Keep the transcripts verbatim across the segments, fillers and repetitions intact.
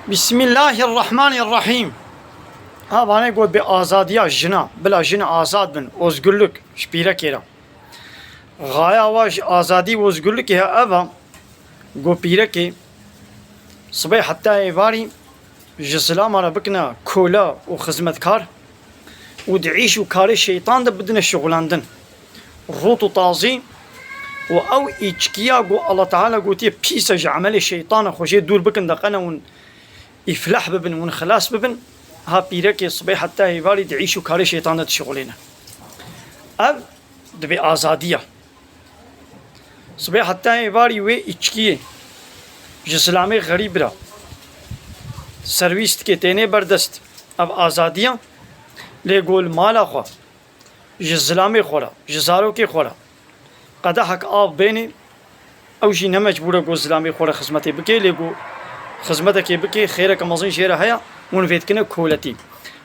Bismillahirrahmanirrahîm. Ha, vanê got bê azadiya jina, bila jin azad bin, ozgurlik ji pîrekê re. Xaya wa ji azadî û ozgurlikê he ev e, got pîrekê sibê heta êvarî ji zilama re bikine kola û xizmetkar û di îş û karê şeytan de bidine şixulandin. Rût û tazî û ew îçkiya ku Allah Teala gotiye pîs e, ji emelê şeytan e, xwe jê dûr bikin, de qene hûn îflah bibin, hûn xilas bibin. Ha pîrekê sibê heta êvarî di îş û karê şeytan de dişixulêne. Ev dibê azadiya. Sibê heta êvarî wê îçkiyê ji zilamê xerîb re serwîs dike, tênê berdest. Ev azadiya. Lê gol mala xwe ji zilamê xwe re, ji zarokê xwe re qedehek av bênê, ew jî ne mecbûr e ku zilamê xwe re xizmetê bike, lê ku xizmetekê bike, xêreke mezin jê re heye, hûn vê dikine koletî.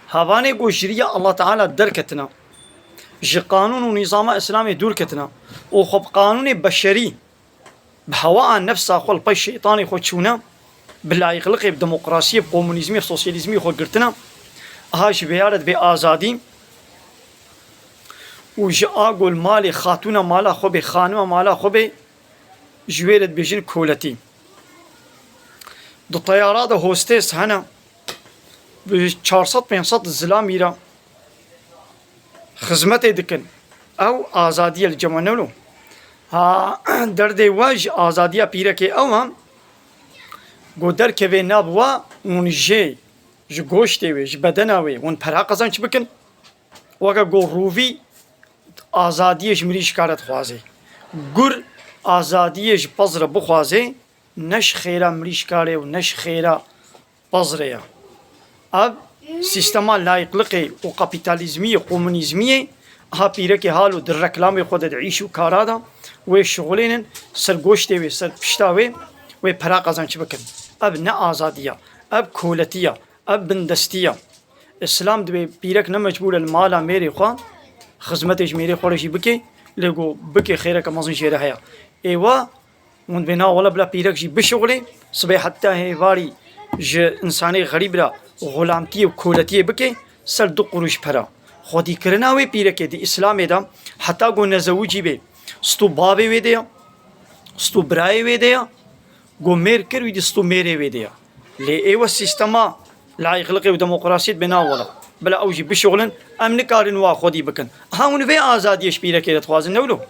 Hevanê ku ji riya Allah Teala derketina, ji qanûn û nîzama Îslamê dûr ketina û xwe bi qanûnê beşerî, bi hewaa nefsa xwe li pey şeytanê xwe çûne, bi layîqliqê, bi demokrasiyê, bi komunîzmê, bi sosyalîzmê xwe girtine, aha ji vê ya re dibê azadî û ji a gol malê xatûna mala xwe bê, xanima mala xwe bê, ji wê re dibêjin koletî. Di teyara de hostês hene, bi çar sed pênc sed zilamî re xizmetê dikin. Ew azadî ye li cem we, ne wilo? Ha, derdê we ji azadiya pîrekê ew e, ku derkevê nav we, hûn jê, ji goştê wê, ji bedena wê, hûn pera qezenç bikin. Weke ku rûvî azadiyê ji mirîşka re dixwaze. Gur azadiyê ji pez re bixwaze, ne ji xêra mirîşka re û ne ji xêra pez re ye. Ev sîstema layîqliqê û kapîtalîzmiyê, komunîzmiyê, ha pîrekê halo di reklamê xwe de, di îş û kara de wê şixulênin, ser goştê wê, ser pişta wê, wê pera qezenç bikin. Ev ne azadî ye, ev koletî ye, ev bindestî ye. Îslam dibê pîrek ne mecbûr e li mala mêrê xwe xizmetê ji mêrê xwe re jî bike, lê ku bike xêreke mezin jê re heye. Êwa hûn dibê na wele bila pîrek jî bişixulê, sibê heta hêvarî ji însanê xerîb re xulamtiyê û koletiyê bike ser du quruş pera. Xwedîkirina wê pîrekê di Îslamê de heta ku nezewicî bê, stû bavê wê de ye, stû birayê wê de ye, ku mêr kir wî dî stû mêrê wê de ye. Lê êwe sîstema layîqliqê û demokrasiyê dibê na wele. Bila ew jî bişixulin, em nikarin wa xwedî bikin. Ha hûn vê azadiyê ji pîrekê re dixwazin, ne wilo?